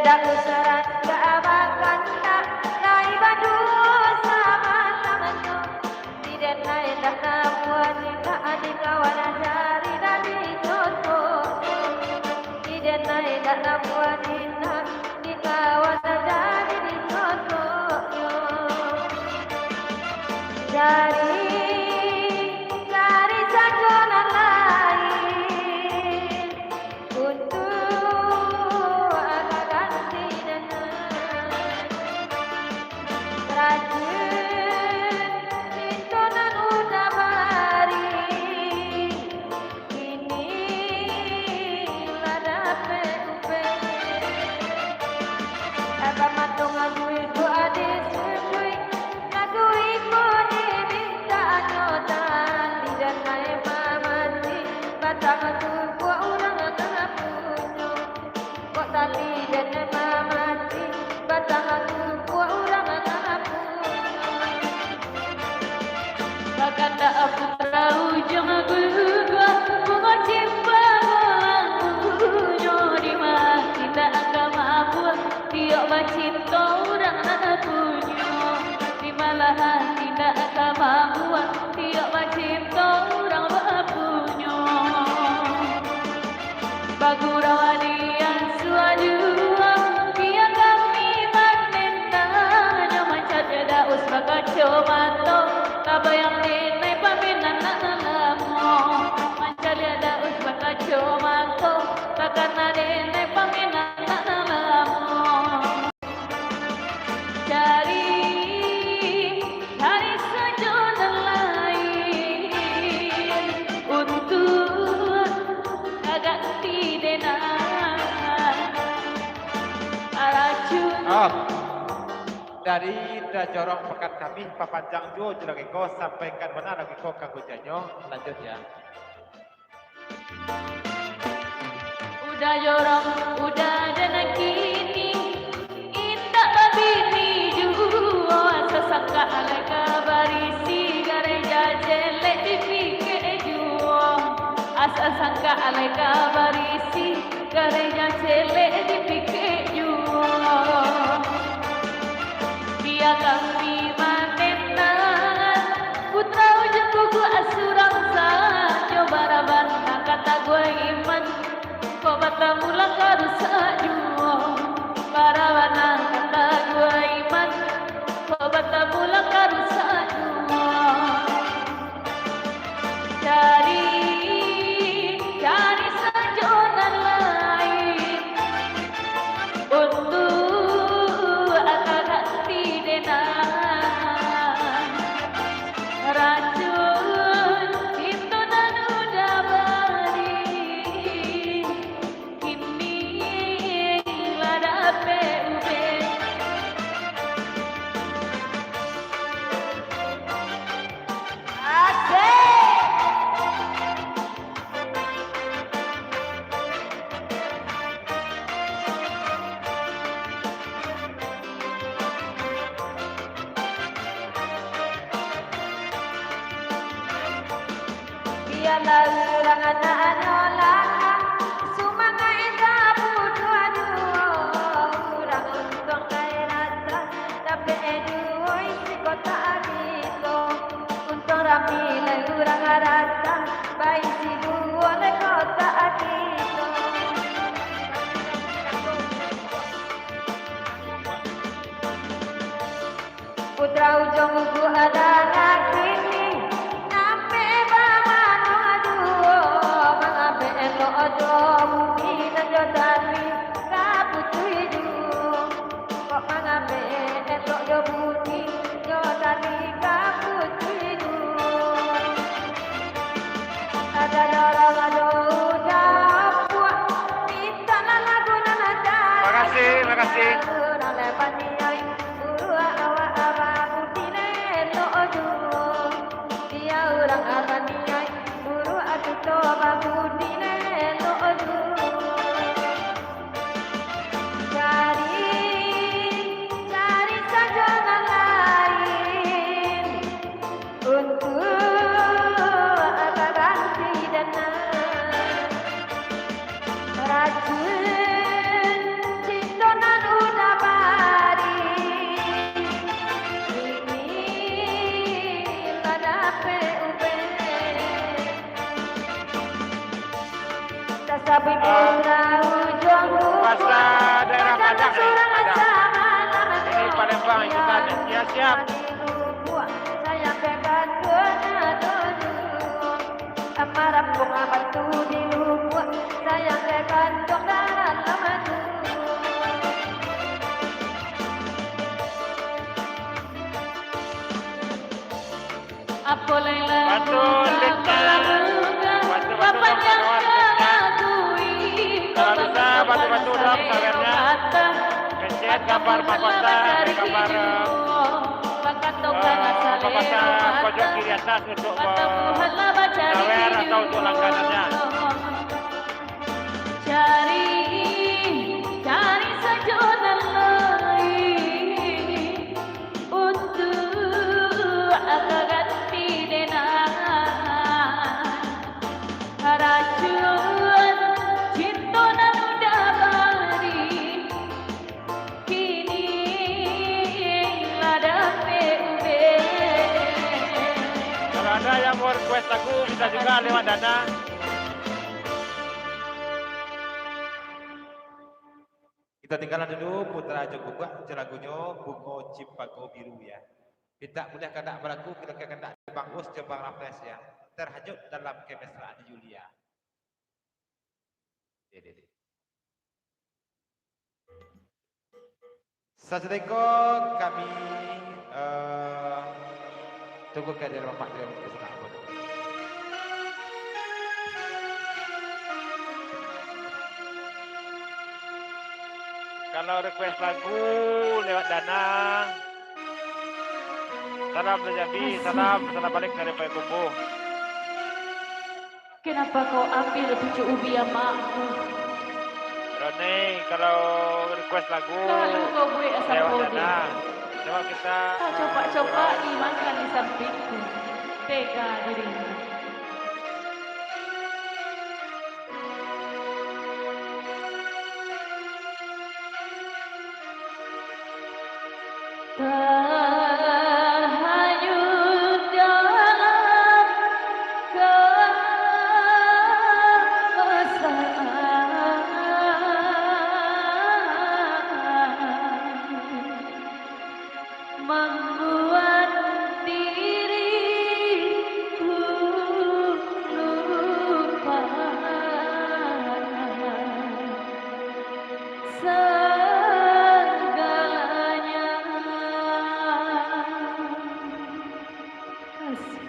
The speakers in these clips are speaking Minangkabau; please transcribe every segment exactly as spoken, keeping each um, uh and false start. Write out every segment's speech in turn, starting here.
Dak usah dak bakandak, lai baduo samananyo. Di denai dak namuah, di nak di kawan jari dak dicocohnyo. Di denai dak namuah, di nak di kawan jari dicocohnyo. Jari, jari sajo nan lain. Untuak ka ganti denai. Racun cinto nan udah baring, kini lah dapek ubek. Aka matong aduik doa disunduik, lagu iko dimintaknyo tali denai mamancing, batang tubuah urang nan punyo. Kok tali denai mamancing, batang tubuah urang nan punyo. Bakandak putra Ujang guguah, bungo cimbalang bunyo, di ma hati indak ka mambuah, tiok bacinto urang nan punyo. Di malah hati indak ka mambuah, tiok bacinto urang bapunyo. Bagurau di ansua juo, bia kami manentanyo, mancaliak daus bakaco mato, tabayang denai pamenan nan lamo. Mancaliak daus bakaco mato, takana denai pamenan nan lamo. Cari, cari sajo nan lain untuak ka ganti denai racun. Ah, dari Dajorong Pakan Kamih, papanjang juo jo lagu ko, sampaikan bana lagu ko ka hujanyo. Lanjut, ya. Udah jorong, udah ado nan kini, indak babini juo, asa sangkak alai ka barisi, gareja celek dipikek juo, asa sangkak alai ka barisi, gareja celek dipikek juo. Bia kami manenang, putra Ujang guguah surang sajo, baraban nan ka taguah iman, kok batamu lah ka rusak juo. Baraban nan ka taguah iman, kok batamu lah ka rusak juo. Cari, cari sajo nan lain untuak ka ganti denai racun cinto nan udah baring. Kini lah dapek ubek. Asik. Bialah urang anaknyo lakang, sumangaik tabuduah juo. Urang untuang ka ratang, dapek duo isi kotak kito. Untuang rami lai urang ratang, baisi duo lai kotak kito. Putra Ujang guguah anak kini, ampek bamano juo, mangambek elok jo bumi nan jo tali ka putuih juo. Kok mangambek elok jo bumi, jo tali ka putuih juo. Ada dalam ado dapuak, mintaklah lagu nan aja. Makasih, makasih. Urang lai paniai, buruak awak abah budi netok juo. Dia urang abah niai, buruak kito babudi netok juo. Cari, cari sajo nan lain. Untuak baganti dana, racun cinto nan Bahasa daerah Padang ni, Padang. Ini Palembang ikutan, ya, siap. Bantu, Dik, bantu, bantu, bantu, kawan, Dik. Kalau bisa, bantu-bantu dong, sawernya. Pencet gambar mahkota, gambar, eh, mahkota pojok kiri atas untuk, eh, sawer atau untuk langganannya. Cari, cari sajo nan lain. Untuak ka ganti dek nan racun cinto nan udah bari, kini lah dapek ubek. Kalau ada yang mau request lagu, bisa juga lewat Dana. Kita tinggalan dulu Putra Ajo Gugak, jo lagunyo Bungo Cimpago Biru, ya. Mintak buliah kandak balagu, kiro-kiro kandak dibangkus jo Bang Raffles, ya. Terhanyut dalam kemesraan Yulia. Deh, deh, deh. Sasudah iko kami, eh, tunggu kehadiran Bapak Tri Muka Sunak. Kalau request lagu lewat Dana, salam dari Jambi, salam, salam balik dari Payakumbuh. Kenapa kau ambil pucuk ubi amakku? Roni, kalau request lagu, lalu kau buek asa lewat podi. Sana. Coba kita, ah, copak-copak dimakan di sampingku. Tega dirimu. Terhanyut dalam kemesraan, membuat diriku lupa segalanya. Asik.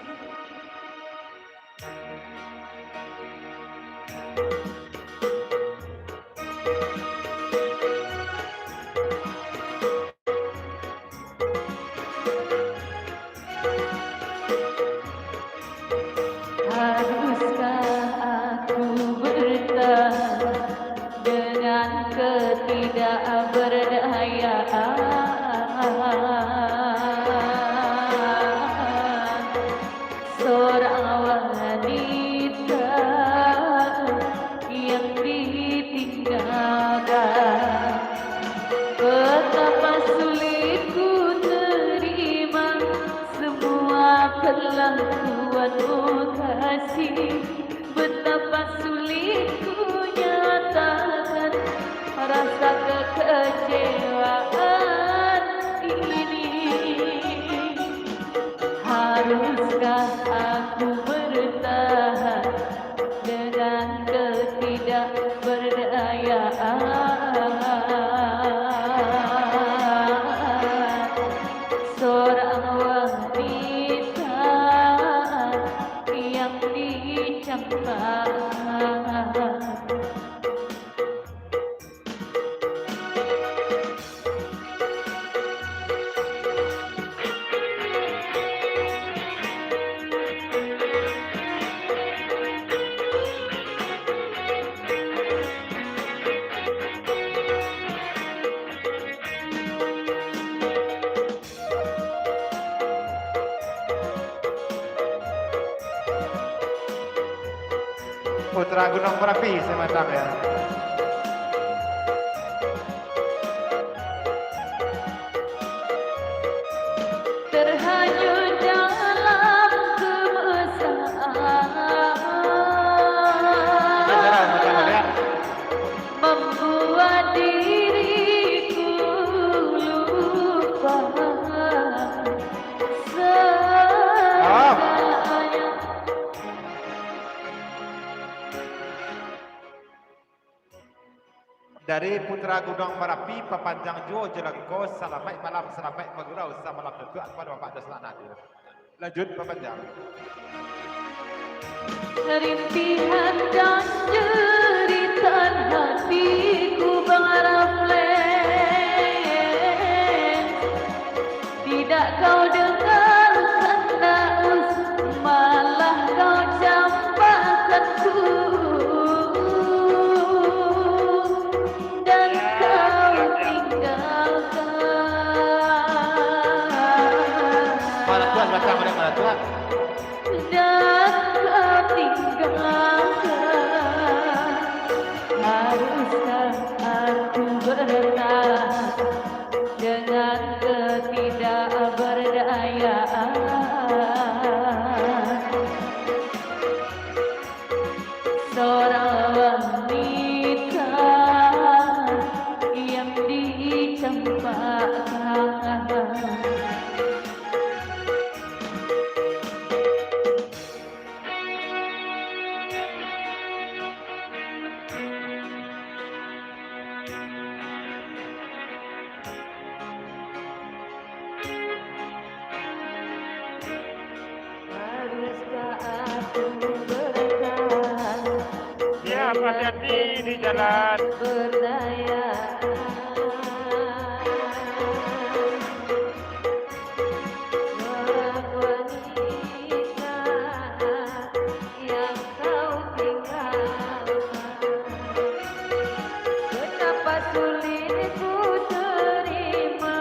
Haruskah aku bertahan dengan ketidakberdayaan seorang wanita yang ditinggalkan? Betapa sulit ku terima semua perlakuanmu, kasih. Betapa sulit ku nyatakan rasa kekecewaan ini. Haruskah aku bertahan dengan ketidakberdayaan seorang wanita yang dicampakkan? Putra Gunung Merapi, Simatang, ya. Terhanyut dalam kemesraan. Kita jalan, kita melihat. Dari Putra Gunung Marapi, papanjang juo jalan ko, salamaik malam, salamaik bagurau, samalam tuntuak kapado Bapak Dos Laknah tu. Lanjut, papanjang. Rintihan dan jeritan hatiku barafleks. Tidak kau dengarkan, Daus, malah kau campakkan ku, dan kau tinggalkan. Malah tuan, malah tuan, malah tuan. Dan kau tinggalkan. Haruskah aku bertahan dengan ketidakberdayaan seorang wanita yang dicampakkan? Haruskah aku bertahan? Siap, hati-hati di jalan. Berdaya. Seorang wanita yang kau tinggalkan. Betapa sulit ku terima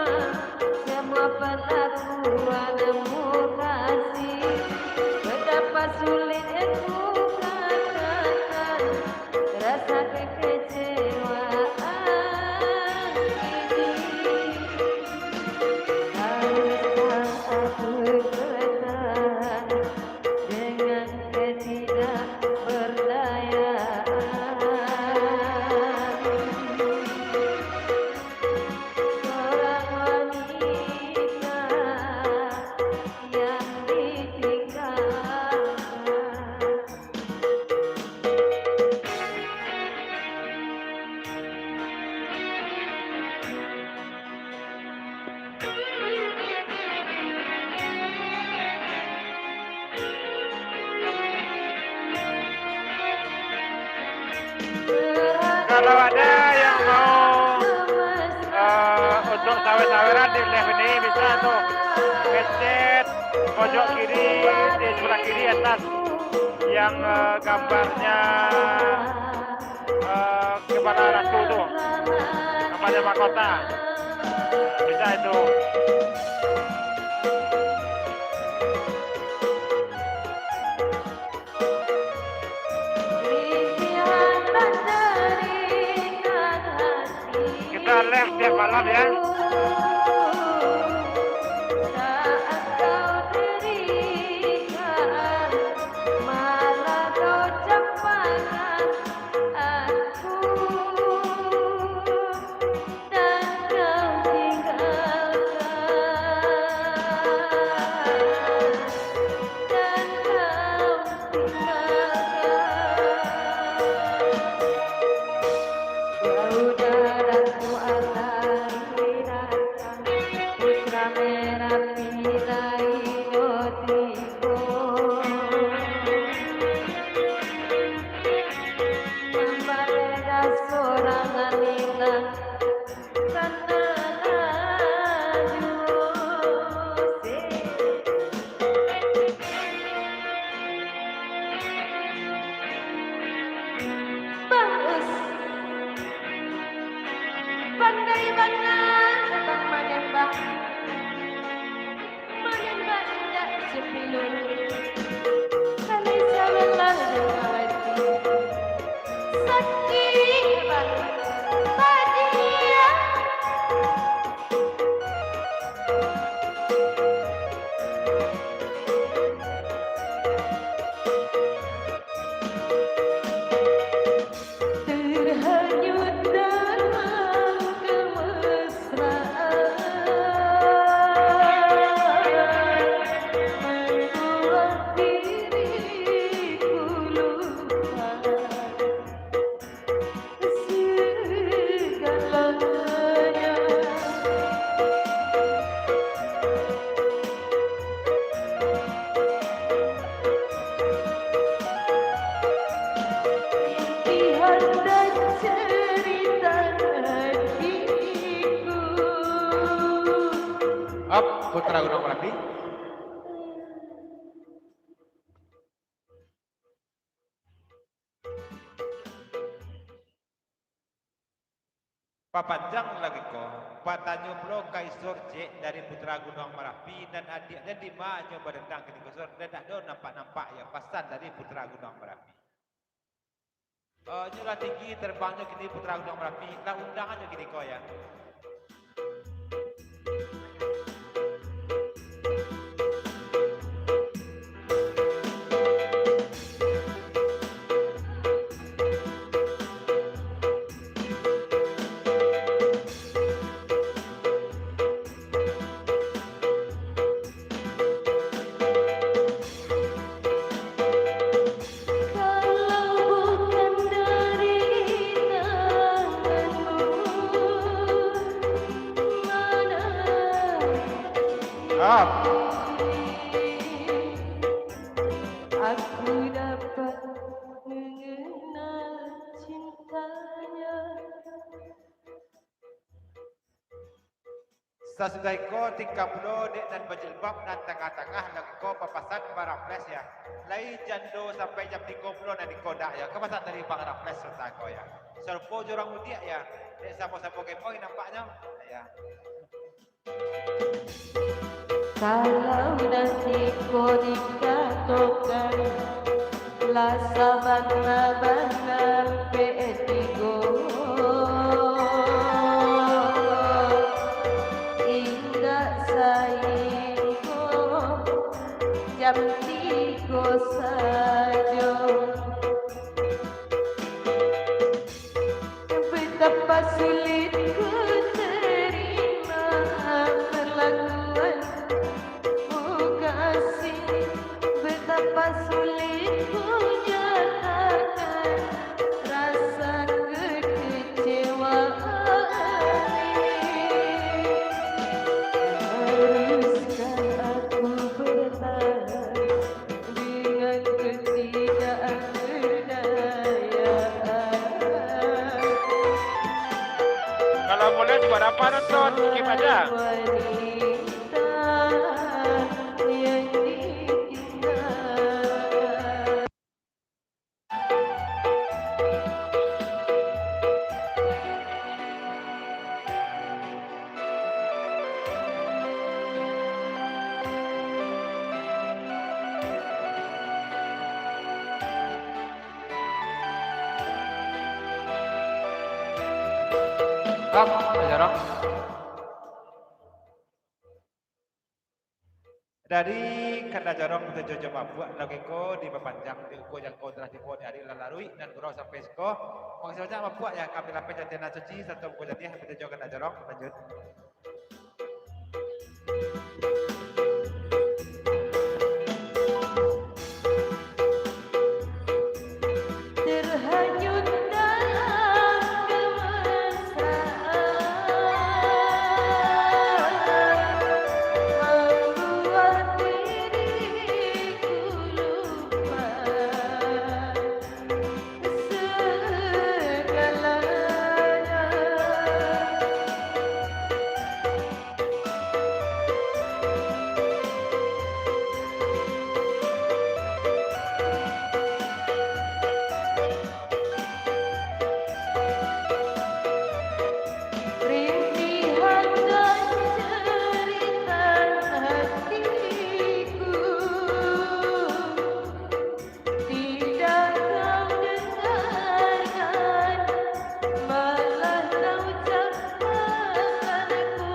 semua perlakuanmu, kasih. Betapa sulit ku katakan rasa kekecewaan ini. Haruskah aku bertahan dengan ketidakberdayaan seorang wanita yang ditinggalkan? Kalau ada yang mau, eh, untuk sawer-saweran di live ini, bisa tuh, pencet pojok kiri, di sebelah kiri atas, yang, eh, gambarnya, eh, kepala ratu tu, gambarnya mahkota. Bisa itu. Kita live tiap malam, ya. Dan kau tinggalkan, dan kau tinggalkan. Saudaraku Atari Putra Gunung Marapi. Papanjang lagi ko, patanyo pulo ka Isor, cek, dari Putra Gunuang Marapi, nan adiak den dima nyo barendang kiniko, Sor, den dak do nampak-nampak yo pasan dari Putra Gunuang Marapi. Eh, nyo lah tinggi terebangnyo kini Putra Gunuang Marapi, lah undangannyo kiniko yo. Kalau bukan dari tanganmu, mana Ah. aku dapat mengenal cintanya. Sasudah iko, tingkah pulo dek nan bajilbab nan tangah-tangah, lagi ko papasan baraples yo. Lai jando sampai jam tigo pulo nan iko dak yo, ka pasan dari baraples sota ko yo. Sarupo jo urang mudiak yo, dek samo-samo gemoi nampaknyo. Yo. Kalau nan iko dikatokan, lah sabana-bana P tigo. Indak sainggo jam tigo sajo. Betapa sulit ku terima perlakuan mu kasih, betapa sulit ku nyatakan rasa kekecewaan ini. Haruskah aku bertahan dengan ketidakberdayaan. Kalau boleh, buat apa nonton? Skip aja. Wanita yang ditinggalkan. Kap, jarang. Dari Kanda Jorong Pito Jo Mabuak, lagu ko dipapanjang di uko jangko telah tibo di ari lah laruik nan gurau sampai siko. Makasih banyak Mabuak, yo, kami lapeh jantian nan suci, sarato uko janiah Pito Jo Kanda Jorong. Lanjut. Terhanyut dalam kemesraan, membuat diriku lupa segalanya. Rintihan dan cerita hatiku. Tidak kau dengarkan, malah kau campakanku,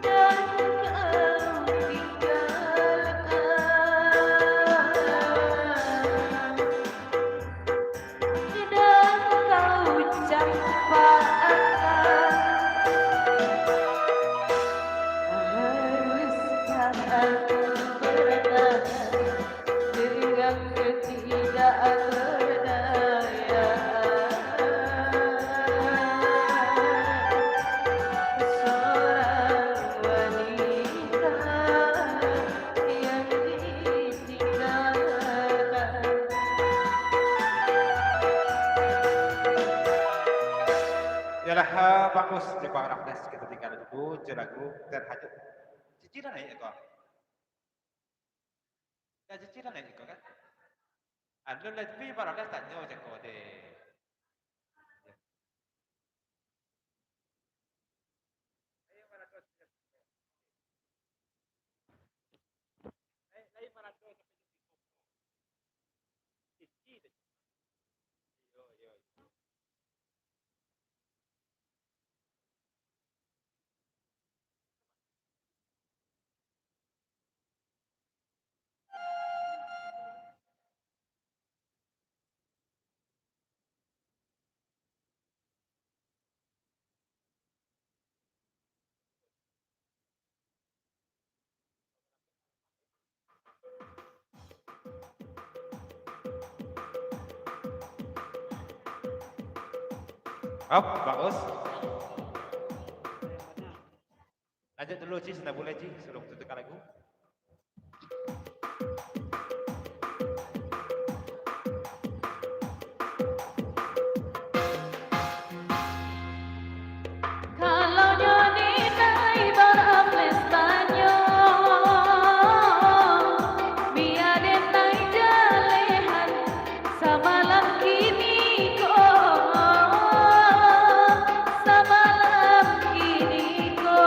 dan kau tinggalkan. Dan kau campakan. Haruskah aku bertahan dengan ketidakberdayaan? Seorang wanita yang ditinggalkan. Yalah, ha, Bang Bos, di Bang Ramles kita tinggal dulu, je lagu terhajut. Cicilan naik ko. Ya, cicilan naik ko kan? Anu, tapi Bang Ramles tanyo cako deh. Hop, bagus. Lanjut dulu, Ci, sudah boleh, Ci, sudah tutup lagu. Kalau nyo ni nai baraples tanyo, bia den nai jalehan samalam kini ko, samalam kini ko.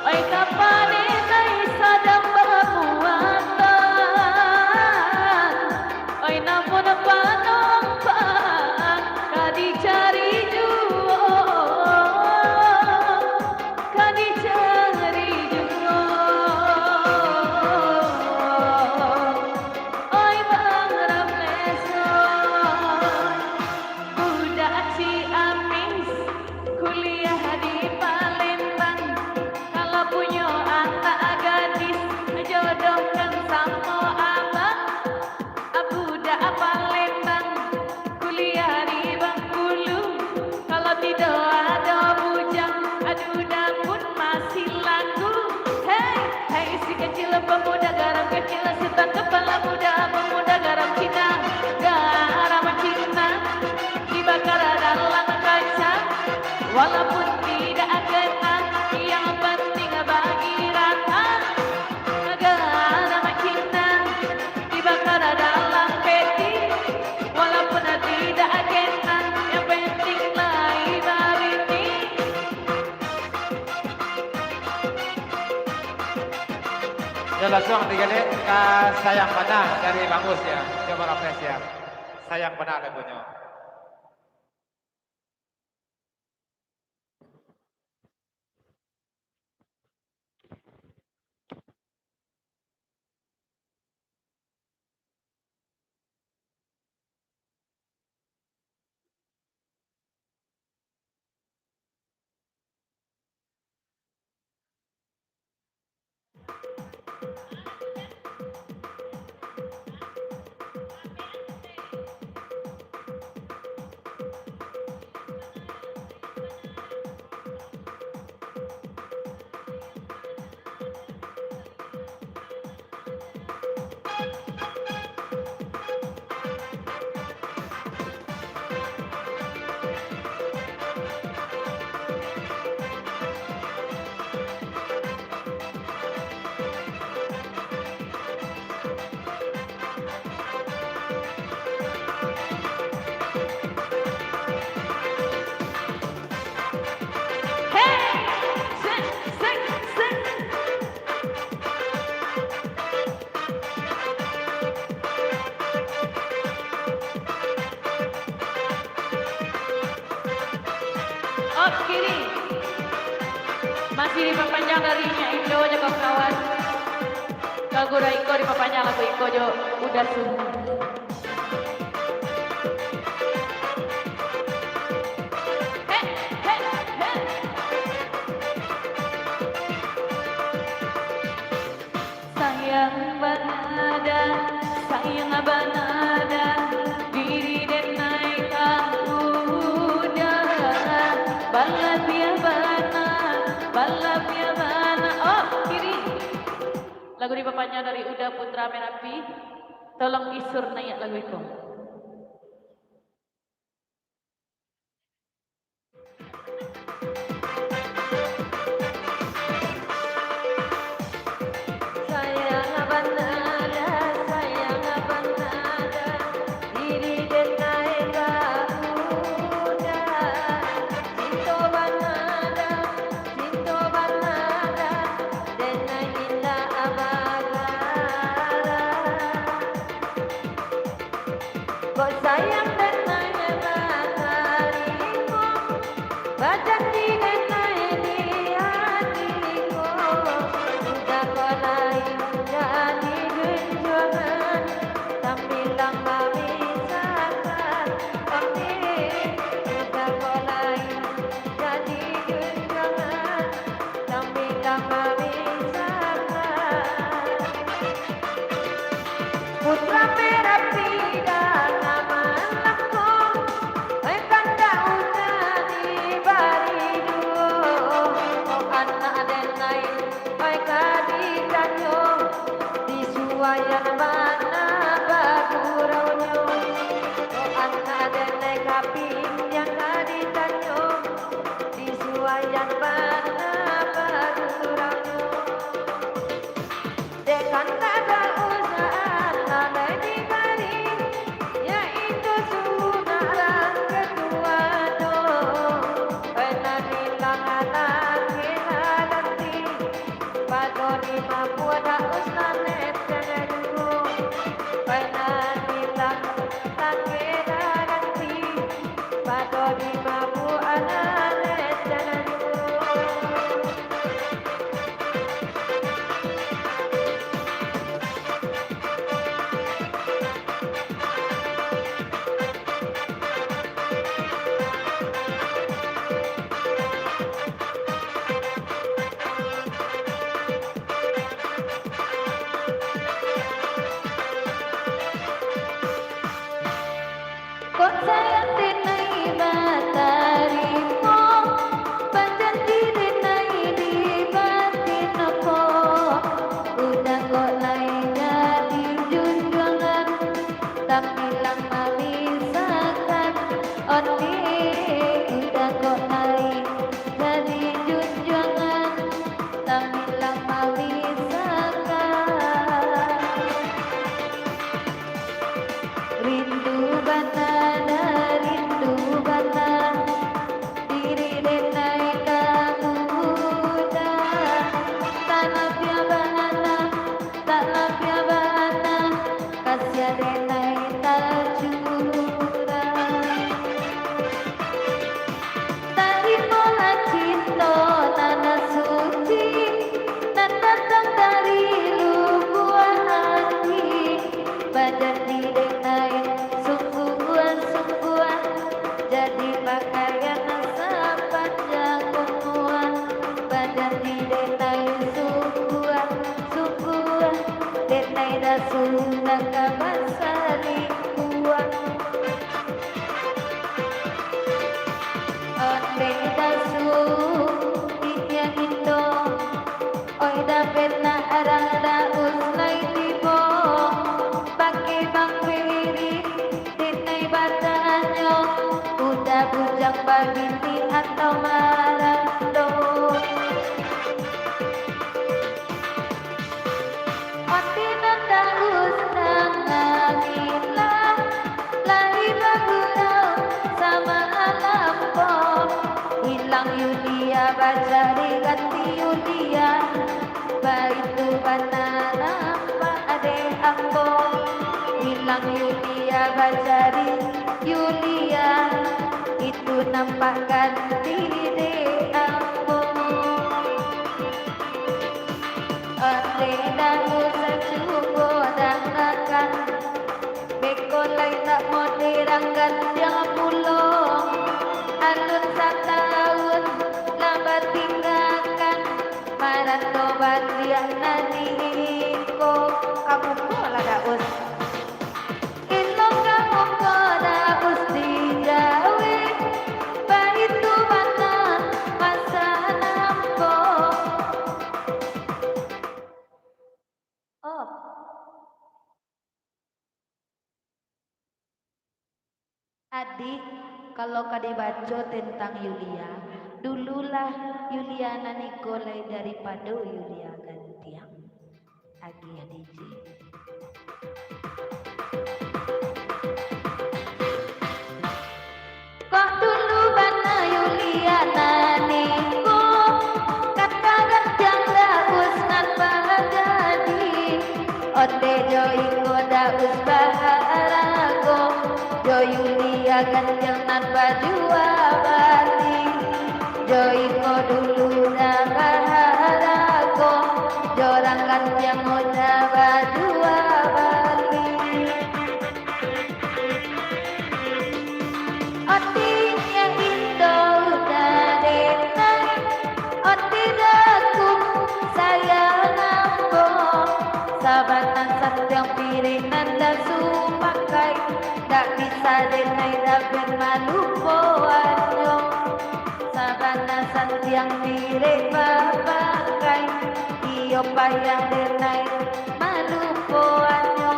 Oi, kapanetai sadang bamuatan, oi, namun panumpang ka dicari juo, ka dicari juo. Oi, Bang Ramles, oi. Budak Ciamis, kuliah di Palembang. Kalau punyo anak gadis, jodohkan samo abang. Budak Palembang, kuliah di Bengkulu. Kalau tidak ada bujang, duda pun masih laku. Hei, hei, si kecil pemuda garam kecil, setan kepala muda pemuda garam Cina, garam Cina dibakar dalam kaca. Walaupun tidak kena, yang penting bagi rata. Garam Cina dibakar dalam peti, walaupun tidak kena, yang penting lai bariti. Yo, lansuang digaliak ka Sayang Bana dari Bang Us, yo. Coba refresh, yo. Sayang Bana lagunyo. Oke, ni. Masih dipapanjang dari Nyak Indo jo kawan-kawan. Lagu dari iko dipapanjang, lagu iko jo Udah Subuh. Hei, hei, hei. Sayang bana, sayang bana, diri den naiak udah. Balabiah bana, balabiah bana, oh. Dari bapaknya dari Uda Putra Merapi, tolong Isur naiak lagu iko. Sayang bana, sayang bana, diri den naiak ka Uda. Cinto bana, cinto bana, den naiak indak bagara. Kok sayang den naiak batarimo, bajanji den naiak di ati ko. Uda kok lai jadi junjuangan, sambilan mamisakan. Oke, Uda kok lai jadi junjuangan, sambilan mamisakan. Putra Merapi danga malam ko, oi kandak Uda dibari duo. Oh anak den naiak, oi ka ditanyo, disuaian bana baguraunyo. Oh anak den naiak, kapin nan ka ditanyo, disuaian bana baguraunyo. Dek kandak bausahaan nan dibari, yaitu sunak rang ketuado. Oi nan ilang anak kena ganti, pado di mabuak daus nan eten dulu. Oi nan ilang anak kena ganti, pado di mabuak nan eten dulu. Kok sayang den naiak batarimo, bajanji den naiak di batin ko. Uda kok lai jadi junjuangan, sambilan mamisakan. Ondeh, Uda kok lai jadi junjuangan, sambilan mamisakan. Rindu bana, rindu bana, diri den naiak ka Uda. Talabiah bana, talabiah bana, kasiah den naiak tacurang. Tarimolah cinto nan suci, nan datang dari lubuak ati. Bajanji den naiak sungguah-sungguah, jadi pakaian sapanjang umua. Bajanji den naiak sungguah-sungguah, den naiak dasu nan ka basalingkuah. Ondeh dasu, inyiak into, oi dapek nak arang daus lai tibo. Pakai bang piri, den naiak batanyo, Uda bujang babini atau marando. Ati nan daus nan namilah, lai bagurau samo alam ko. Ilang Yulia bacari ganti Yulia, baitu bana nampak dek ambo. Ilang Yulia bacari Yulia, itu nampak ganti dek ambo. Ondeh daus cubo dangakan, beko lai nak modern gantiang pulo. Alun satahun lah batinggakan, marando baliak nan iko. Ka muko lah daus. Ilok ka muko daus dijawek, baitu bana Adik, kalau ka dibaco tentang Yulia, dululah Yulia nan iko lai daripado Yulia gantiang. Agiah D J. Kok dulu bana Yulia nan iko, kata gantiang Daus nan bajadi. Ondeh jo iko Daus baharago, jo Yulia gantiang nan bajua bali. Jo iko dulu nan baharago, jo rang gantiang nan bajua bali. Ondeh inyo indak dek nai, ondeh Daus sayang ambo. Sabana santiang pirek nan Daus pakai, dak bisa dek nai dapek malupoannyo. Sabana santiang pirek bapakai, iyo payah dek nai malupoannyo.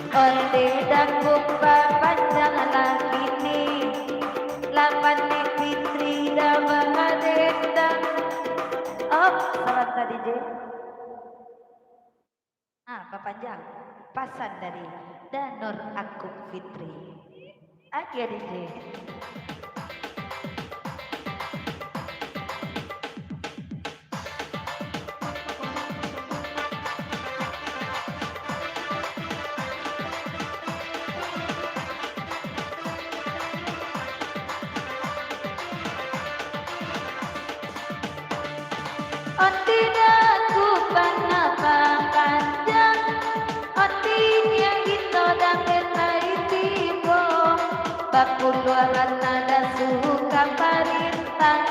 Ondeh Daus papanjang lah kini, lapan ni Fitri dah bahadetan. Oh, sabanta D J. Ah, papanjang. Pasan dari Danur Akuk Fitri. Agiah D J. Ondeh Daus bana papanjang, ondeh inyo kito dapek lai tibo. Bapuluah bana Daus ka parintah,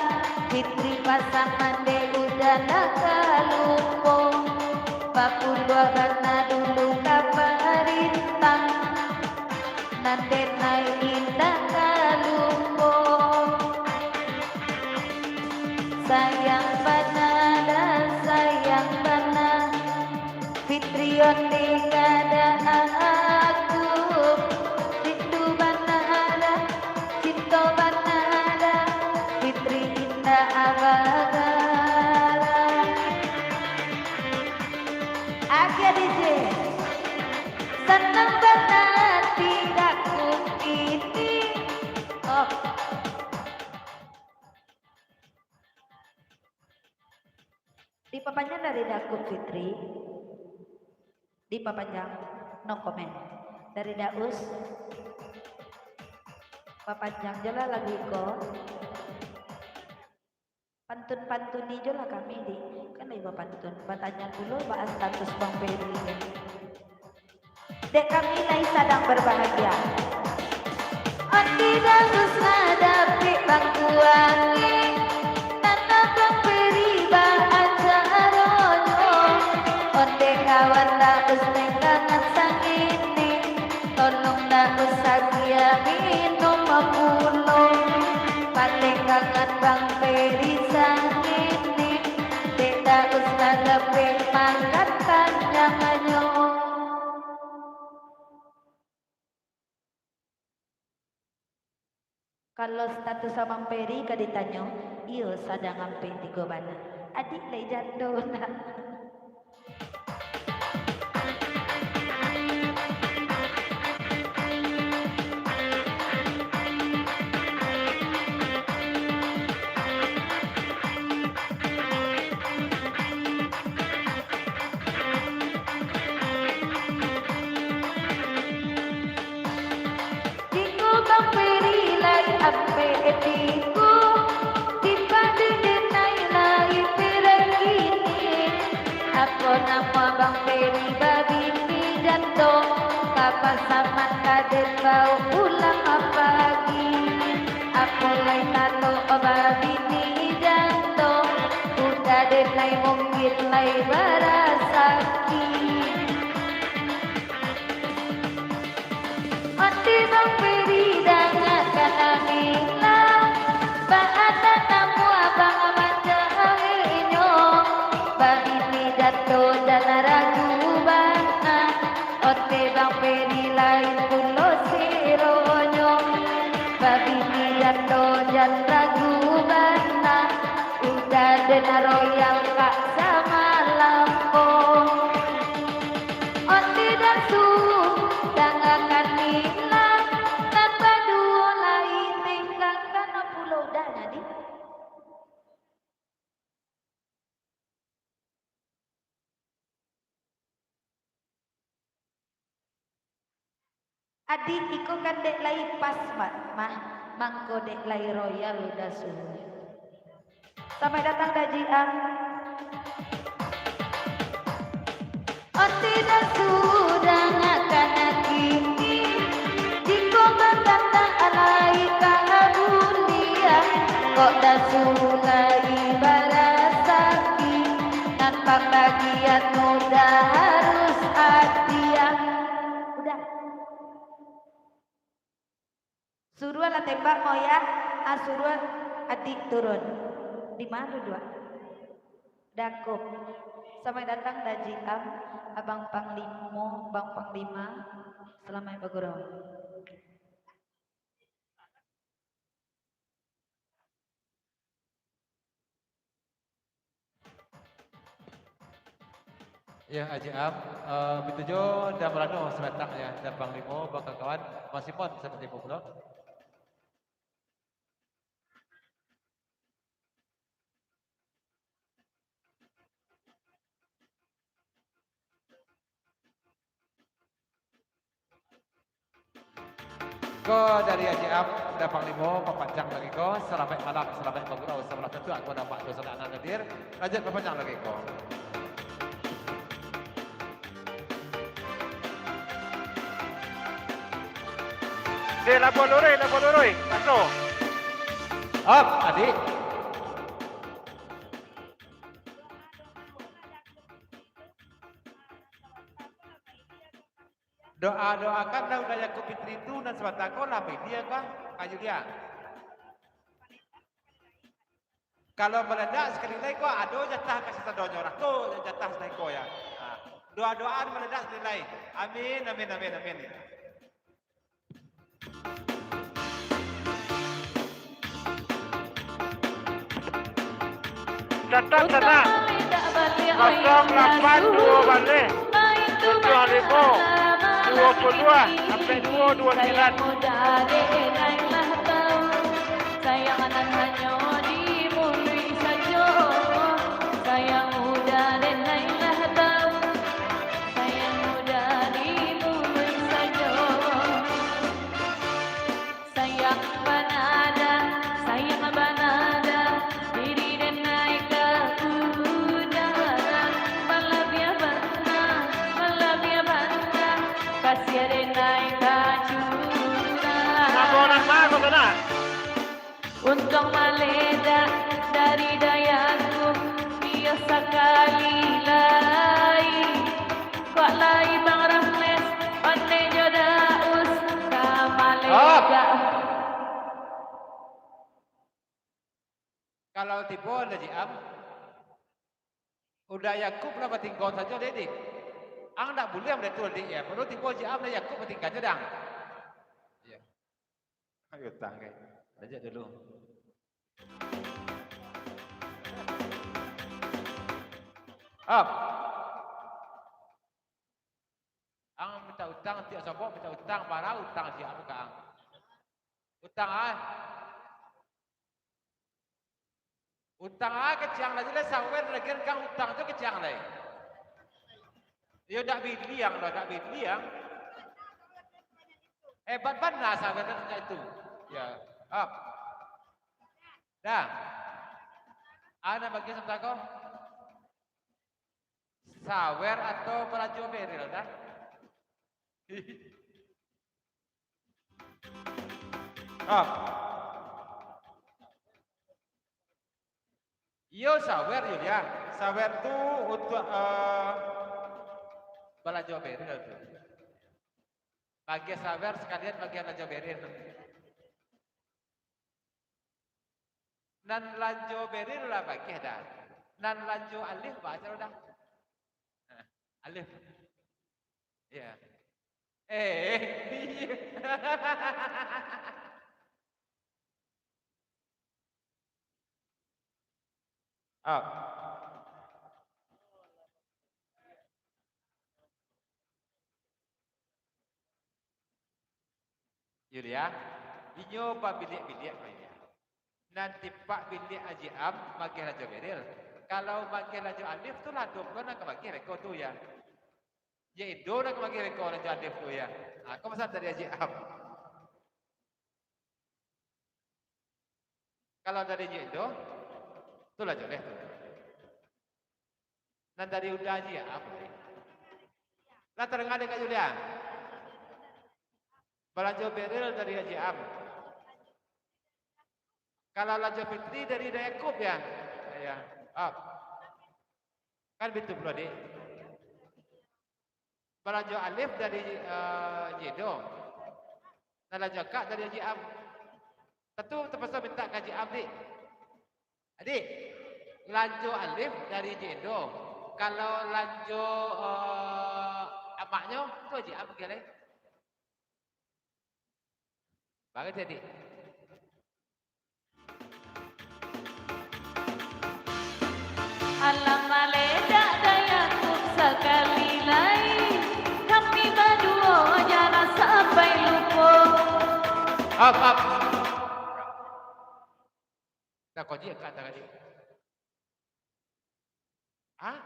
Fitri pasan mandeh ujan lah ka lupo. Bapuluah bana dulu ka parintah, nan dek nai indak ka lupo. Sayang bana Daus, sayang bana. Fitri ondeh ka Daus, rindu bana Daus, cinto bana Daus, Fitri indak abagalah. Agiah D J. Sanang bana ati Daus kini. Oh. Dipapanjang dari Daus Fitri. Dipapanjang, no comment. Dari Daus, papanjang jo lah lagu iko. Pantun-pantuni jo lah kami, Dik. Kan lai bapantun. Batanya pulo baa status Bang Ferry ko. Dek kami lai sadang berbahagia. Ati bagus lah dapek bangkuangi. Nana Bang Ferry baa caronyo. Ondeh kawan lah us tenggangan sangini. Tolong dak usah dia minum pulo. Paling kangan Bang Ferry sangini. Dek dak usah lebih makan tanyonyo. Kalau status Abang Ferry ka ditanyo, iyo sadang ampek tigo bana. Adik lai jando nak. Tigo Bang Ferry lai ampek tigo, tigo dek denai lai perai kini. Apo namo Bang Ferry babini jando, ka pasaman ka den bao pulang pagi. Apo lai tando babini jando, udah denai mungkin lai barasaki. Ati Bang Ferry dangakan amila, baa namo abang mancaweknyo, babini jando jan ragu bana, ati Bang Ferry lain pulo siro. Tapi pian to jan ragu bana, udah den royal kak samalam ko. Ati dasu, dangakan nila, nan baduo lai tinggakan pulo udah jadi. Adik, iko kan dek lai pas, Mat, mah, mangko dek lai royal dah suhu. Selamat datang, Daji Am. Ati dah sudah nak kanak kini, jiko bakata alai ka buliah, kok dah sulai barasaki, nampak bagian muda harus hadiah. Udah. Suruah lah tembak, mau ya? Ah, suruah adik turun. Di mana duduk? Dakop. Selamat datang, Daji Am, Abang Panglimo, Bang Panglima. Selamat bagurau. Ya, Aji Am, eh, pitujuah dan Malano sabatang ya, dan Panglimo, bakawan, Mas Simon, sabatang pulo. Ko dari Aji Am, Dapang Limo, papanjang lagi ko. Salamaik malam, salamaik bagurau, sabalah tantu ko dapat tu sanak nan hadir. Lanjut papanjang lagi ko. Dek, labuah luruih, labuah luruih. Masuk. Op, adik. Doa-doakan lah Uda Yakub Fitri tu nan sabanta ko lah, pidi ko, ka Yulia. Kalau maledak sakali lai ko, ado jatah ka sasadonyo lah ko, jatah sadai ko ya. Ha. Doa-doaan maledak sakali lai. Amin, amin, amin, amin. Catat, catat. Kosong lapan duo baleh, tujuah limo, duo puluah, ampek duo, duo sambilan. Sayang nan hanyo di muluik sajo, sayang Uda den lai lah tau, sayang Uda di muluik sajo. Sayang banada, sayang banada, diri den naik ka udara. Malabiah bana, malabiah bana, kasiah den naik ka curang. Namo nan bagus, nak? Untuang maledak dari Dayaku, iyo sakali lai. Kok lai Bang Ramles, Onek jo Daus, ka maledak. Kalau tibo Daji Am, Uda Yakub lah batinggo sajo, Dik. Ang ndak buliah model tu, Dik, ya. Paralu tibo Daji Am, Uda Yakub batinggo sajo, dang. Iya. Ayo, utang, kai. Belajar dulu. Up. Ang minta utang, tiok sobok minta utang, bara utang siap ka ang. Utang ai. Utang ai kecek lai, sawer lagi kan utang tu kecek lai. Iyo dak biliang doh, dak biliang. Hebat bana sawer tu. Ya, up. Dah. Ana bagi sabanta ko. Sawer atau balanjo beril, dah? Ah. Iyo, sawer, iyo, ya. Sawer tu untuk, eh, balanjo beril tu. Bagi sawer sakalian bagi balanjo beril. Nan lanjo beril lah bagiah dah. Nan lanjo alif baca dah. Nah, alif. Ya. Eh, iya. Up. Yulia, inyo babiliak-biliak ko, Yulia. Nan tipak biliak Haji Am magiah Lanjo Beril. Kalau magiah Lanjo Alif tu lah ado pulo nan ka magiah beko tu, ya. Yo Indo nan ka magiah beko Lanjo Alif tu, ya. Ha, ko masalah dari Haji Am. Kalau dari Nyi Indo, tu lah jaleh tu. Nan dari Uda Haji Am. Lah tadanga dek Kak Yulia? Balanjo Beril dari Haji Am. Kalau Lanjo Fitri dari Uda Yakub, ya? Ya. Up. Kan bitu pulo, Dik. Balanjo Alif dari, eh, Nyi Indo. Nan Lanjo Akak dari Haji Am. Tantu tapaso mintak ka Haji Am, Dik. Dik, Lanjo Alif dari Nyi Indo. Kalau Lanjo, eh, amaknyo, tu Haji Am, oke, lai. Bagus, ya, Dik? Alah maledak Dayakum sakali lai, kami baduo jangan sampai lupo. Up, up. Dah kau jiak kat tangan dia. Hah?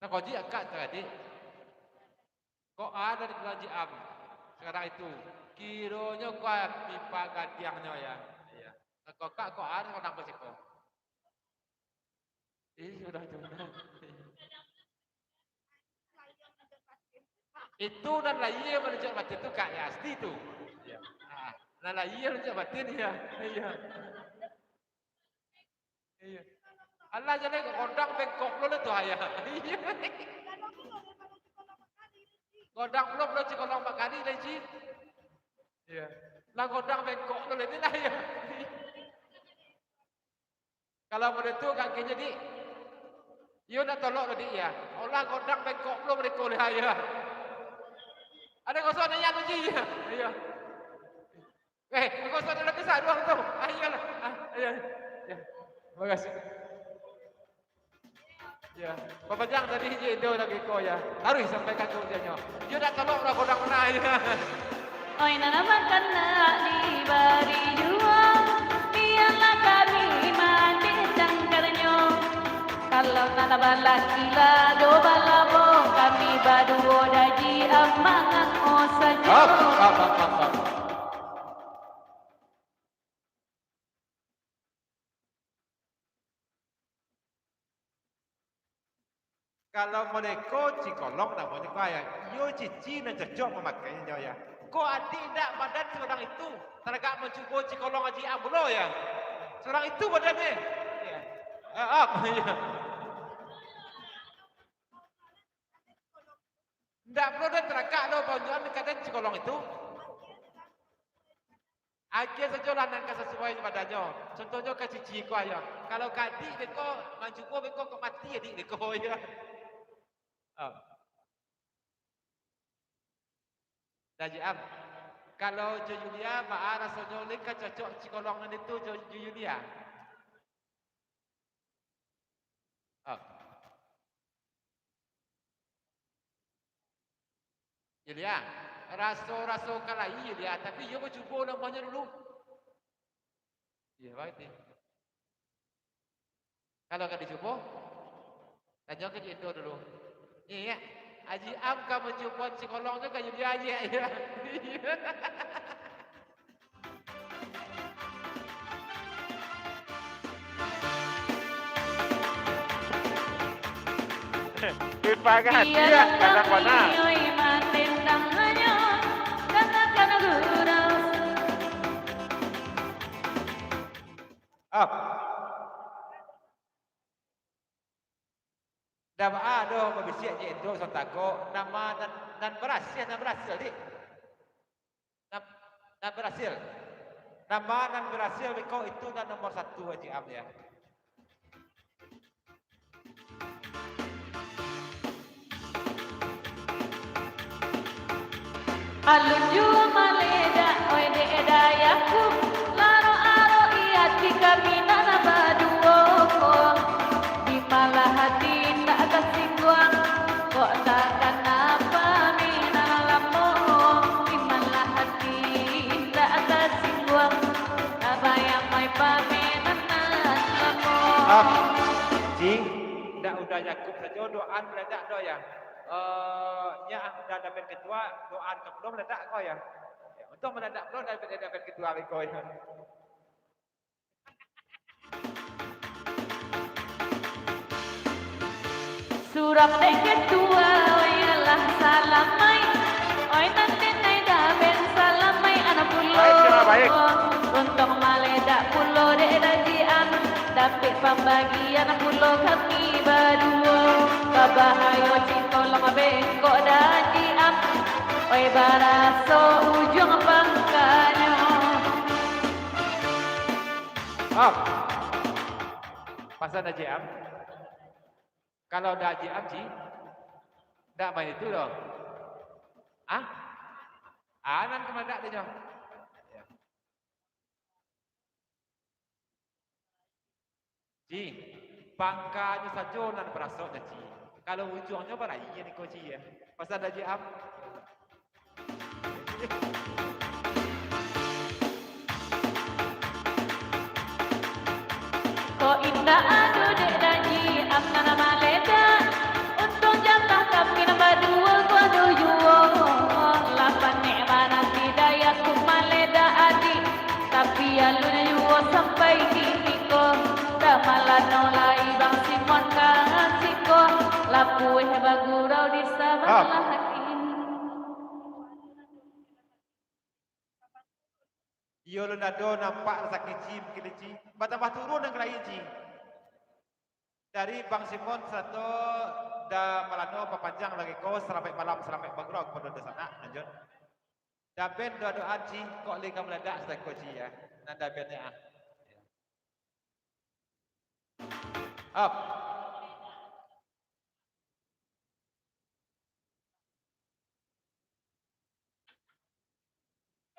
Nah, kau jiak kat tadi. Kok ado di Pulau Jiam sekarang itu? Kironyo kok pipa gadiahnyo, ya. Iya. Nah, kok kak, kok ado nang basiko? Ih, sudah, sudah. Itu nan lahia manunjuak batin tu, Kak, ya, asti tu. Iya. Ah, nan lahia manunjuak batin, iya. Iya. Iya. Alah, jaleh kok gondang bengkok lo tu, ayah. Iya. Gondang pulo, pulo cikolong bakali lai, Ci. Iya. Lah gondang bengkok lo lai, lah, iya. Kalau model tu, kaki jadi, iyo nak tolok tadi, ya. Olah gondang bengkok lo mereka leh, ya. Ada kosong nanya tu, Ji. Iya. Eh, kosong ada lagi satu orang tu. Ah, iyalah. Ah, iya. Ya. Terima kasih. Ya, papanjang tadi je Indo lagi ko, ya. Taruih sampai ka kuliahnyo. Iyo dak tolok lah kodang mana, ya. Oi, nan makan nak dibari jua, biarlah kami mandi tangkarnyo. Kalau nan balaki lah do balabo, kami baduo daji amangan o sajo. Up, up, up, up, up. Kalau model ko cikolong namonyo ko, ya. Iyo cici nan cocok mamakainyo, ya. Ko adik indak badan surang itu, taragak mancubo cikolong Aji Am pulo, ya. Surang itu badannyo. Ya. Ah, ah, iya. Ndak pulo den taragak lo baunjuan kaden cikolong itu. Agiah sajolah nan ka sasuai jo badannyo. Contohnyo ka cici ko, ayo. Kalau ka adik beko, mancubo beko, kok mati adik beko, yo. Oh. Dah, Ji Am. Kalau jo Yulia, baa rasonyo lai ka cocok cikolong nan itu jo, jo Yulia? Oh. Yulia, raso-raso ka lai, Yulia, tapi iyo bacubo namonyo dulu. Iyo, baik ni. Kalau ka dicubo, tanyo ka Ji Indo dulu. Ni, ya, Aji Am ka mancubo cikolong tu ka Yulia, ya, ya. Pipa gadiah, kada panah. Up. Dah baa doh babisiak Ji Indo santako, nama nan, nan barasia, nan barasia, Dik. Nan, nan barasia. Nama nan barasia beko itu nan nomor satu, Aji Am, ya. Alun juo maledak, oi, dek Yakub sajo doa madadak doh, ya. Eh, nyo dah dapek ketua, doa ka pulo madadak ko, ya. Ya, untuang madadak pulo dapek, dapek ketua beko, ya. Surang dek ketua, oilah salamai. Oi, nan denai daben salamai anak pulo. Baik, terima baik. Untuang maledak pulo dek Daji Am, dapek pambagian pulo kami baduo. Babahayo cinto lama bengkok Daji Am, oi, baraso ujuang pangkanyo. Am. Pasan Daji Am. Kalau Daji Am, Ji, ndak main itu doh. Ah? Ah, nan kamadak tu nyo. Ji, pangkanyo sajo nan barasok, Ji. Kalau ujuangnyo baraia niko, Ji, ya. Pasan Daji Am. Ko indak ado dek Daji Am nan maledak, untuang jatah kami nan baduo ko ado juo. Lah panek mananti Dayak tu maledak adik, tapi alun juo sampai kini ko. Dah malano lai Bang Simon ka siko, lapueh bagurau di sabalah kini. Iyo, alun ado nampak rasaki Ji, mungkin Ji. Batambah turun nan lain, Ji. Dari Bang Simon sarato Da Malano papanjang lagi ko, salamaik malam, salamaik bagurau kapado dunsanak, lanjut. Da ben doa-doa, Ji, kok lai ka maladak sadako, Ji, ya. Nan da ben, ya. Up.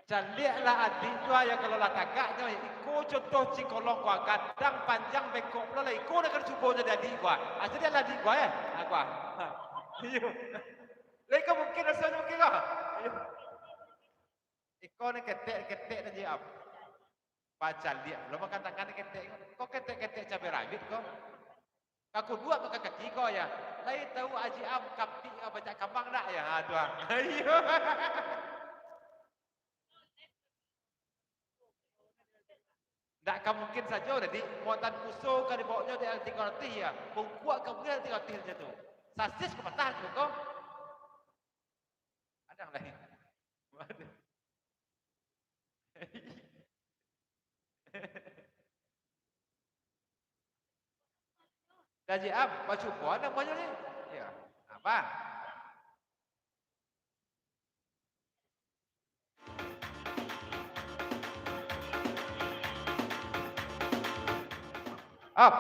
Caliaklah adik tu, ya, kalau lah tagaknyo, iko contoh cikolong ko, gadang panjang bengkok pulo lah, iko nak kena cubo jadi adik ko. Ah, caliaklah adik ko, eh. Ah, ko. Ha. Iyo. Lah iko mungkin rasonyo mungkin ko. Iyo. Iko ni ketek-ketek nan jiap. Bacaliak pulo makan tangan ni ketek ko. Ko ketek-ketek cabai rawit ko. Kaku duo makan kaki ko, ya. Lai tahu Aji Am kapik ka bacak kambang dak, ya? Ha, tu ah. Iyo. Ndak ka mungkin sajo, jadi muatan puso ka dibaonyo di tigo ratus, ya. Bungkuak ka buliah tigo ratus macam tu. Sasis ka patah tu ko. Ada lai. Waduh. Daji Am, bacubo namonyo ni. Iyo. Apa?